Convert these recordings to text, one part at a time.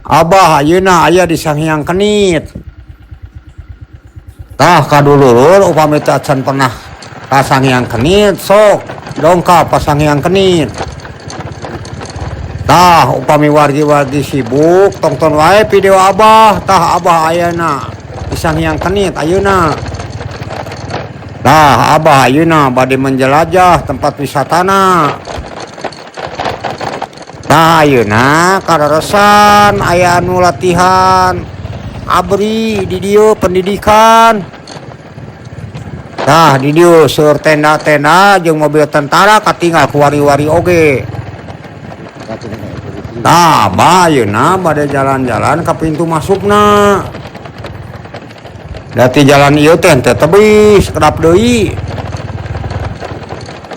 Abah ayeuna aya di Sanghyang Kenit. Tah kadulur upami teu acan pernah ka Sanghyang Kenit sok dongkap ka Sanghyang Kenit. Tah upami wargi-wargi sibuk tongton wae video Abah. Tah Abah ayeuna di Sanghyang Kenit ayeuna. Tah Abah ayeuna bade menjelajah tempat wisatana. Tah ayeuna kararesan aya anu latihan ABRI di dieu pendidikan. Tah di dieu seueur tenda-tenda jeung mobil tentara katinggal ku wari-wari oge. Tah Abah ayeuna bade jalan-jalan ka pintu masukna. Da ti jalan ieu teh teu tebih sakedap deui.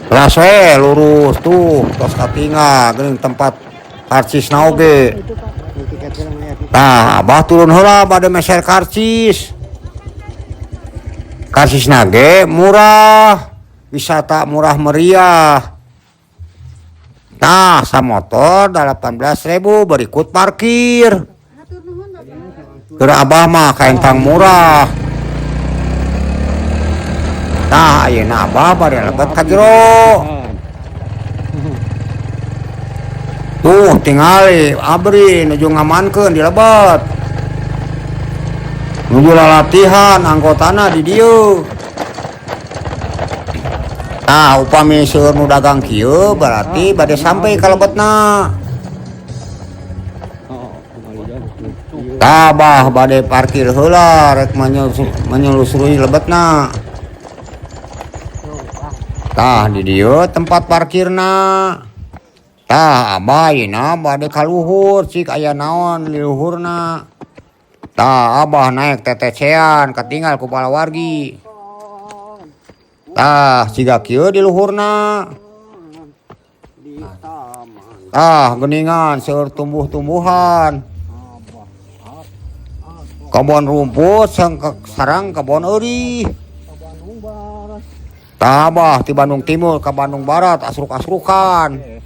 Teras we lurus tuh tos katinggal geuning tempat karcisna oge. Tah Abah turun heula bade meser karcis. Karcisna ge murah, wisata murah meriah. Tah samotor 18.000 berikut parkir. Keur Abah mah kaentang murah. Tah ayeuna Abah bade lebet ka jero. Tuh tingali ABRI nuju ngamankeun di lebet. Nuju lalatihan anggotana di dieu. Tah upami seueur nu dagang kieu berarti bade sampai ka lebetna. Tah Abah bade parkir heula rek menyelusuri lebetna. Tah di dieu tempat parkirna. Tah Abah ayeuna bade ka luhur cik aya naon di luhurna. Tah Abah naik tetecean katinggal ku palawargi. Tah siga kieu di luhurna. Tah geuningan seueur tumbuh-tumbuhan. Kebon rumput sareng kebon eurih. Tah Abah ti Bandung Timur ka Bandung Barat asruk-asrukan.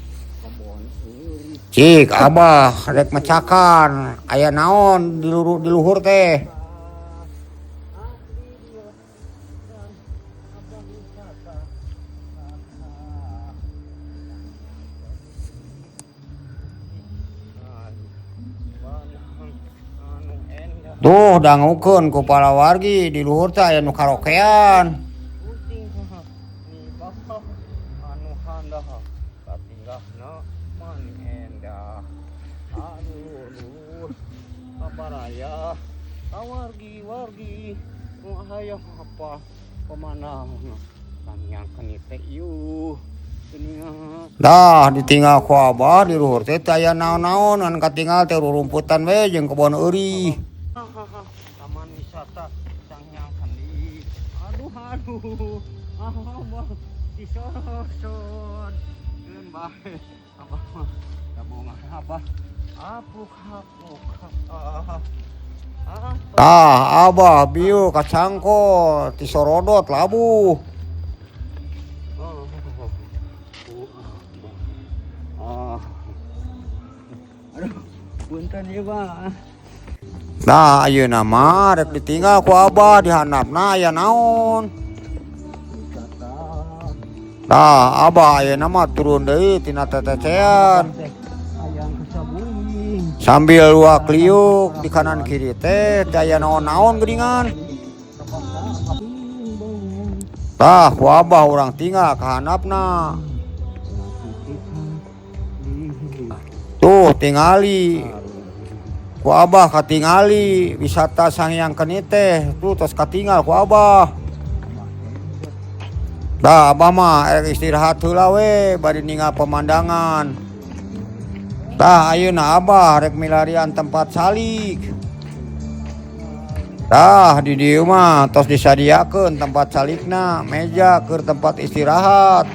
Cik Abah rek mecakan aya naon di luhur teh. Tuh dangukeun ku palawargi di luhur teh aya nu karaokean. Dah ditinggal ku Abah di luhur teh aya naon-naon ngan katinggal teh rurumputan we jeung kebon eurih. Taman wisata Sanghyang Kenit. Aduh aduh. Abah disorosot. Keun bae. Abah mah kabungan Abah. Apuk apuk. Tah Abah bieu kacangkol tisorodot labuh. Aduh, punten ieu Bah. Nah ayeuna mah rek ditinggal ku Abah di handapna aya naon. Tah Abah ayeuna mah turun deui tina tetecean. Sambil luak liuk di kanan kiri teh teu aya naon-naon geuningan. Tah ku Abah urang tinggal ka handapna. Tuh tingali. Ku Abah katingali wisata Sanghyang Kenit teh tuh tos katinggal ku Abah. Tah Abah mah erek istirahat heula we bari ningal pemandangan. Tah ayeuna Abah rek milarian tempat salik. Tah di dieu mah tos disadiakeun tempat salikna, meja keur tempat istirahat.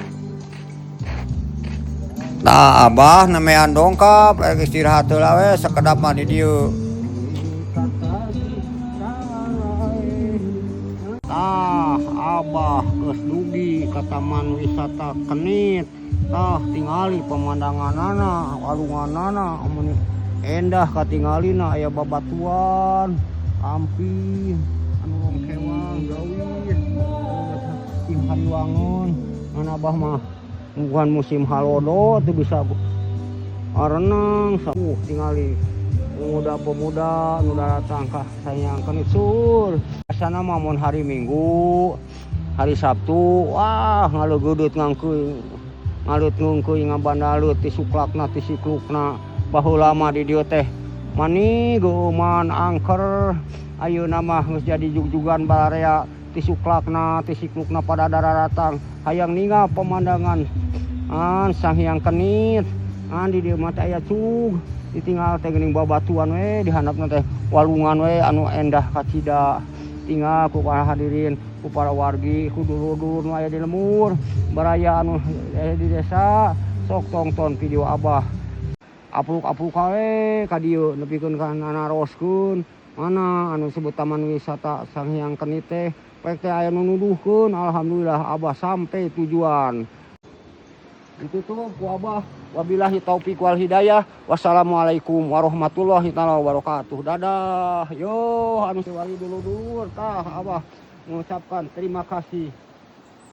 Tah Abah nemean dongkap rek istirahat heula we sakedap mah di dieu. Tah Abah geus dugi ka Taman Wisata Kenit. Tah tingali pemandanganana, walunganana meni Endah katingalina, aya babatuan ampih anu rongkewang gawih tim hariwangun. Ngan Abah mah bukan musim halodo tuh bisa renang. Tingali pemuda-pemuda nu datang ka Sanghyang Kenit sur. Biasana mah mun hari Minggu, hari Sabtu, wah, ngaleugeudeut ngangkeuy, ngalut ngungkuy, ngabandalut ti suklakna, ti siklukna. Baheula mah di dieu teh mani geuman, angker. Ayeuna mah geus jadi jugjugan. Bararea ti suklakna, ti siklukna pada daratang hayang ningal pemandangan an Sanghyang Kenit. An di dieu mah teh aya cug, ditinggal teh geuning babatuan we, di handapna teh walungan we anu endah kacida. Tinggal ku para hadirin, ku para wargi, ku dulur-dulur nu aya di lembur, baraya anu aya di desa, sok tongton video Abah. Apruk-apruk we ka dieu nepikeun ka naroskeun mana anu sebut Taman Wisata Sanghyang Kenit teh, pek teh aya nu nuduhkeun. Alhamdulillah, Abah sampai tujuan. Ditutup ku Abah, wabillahi taufik wal hidayah, wassalamualaikum warahmatullahi taala wabarakatuh. Dadah. Yo anu wali dulur-dulur, tah Abah mengucapkan terima kasih.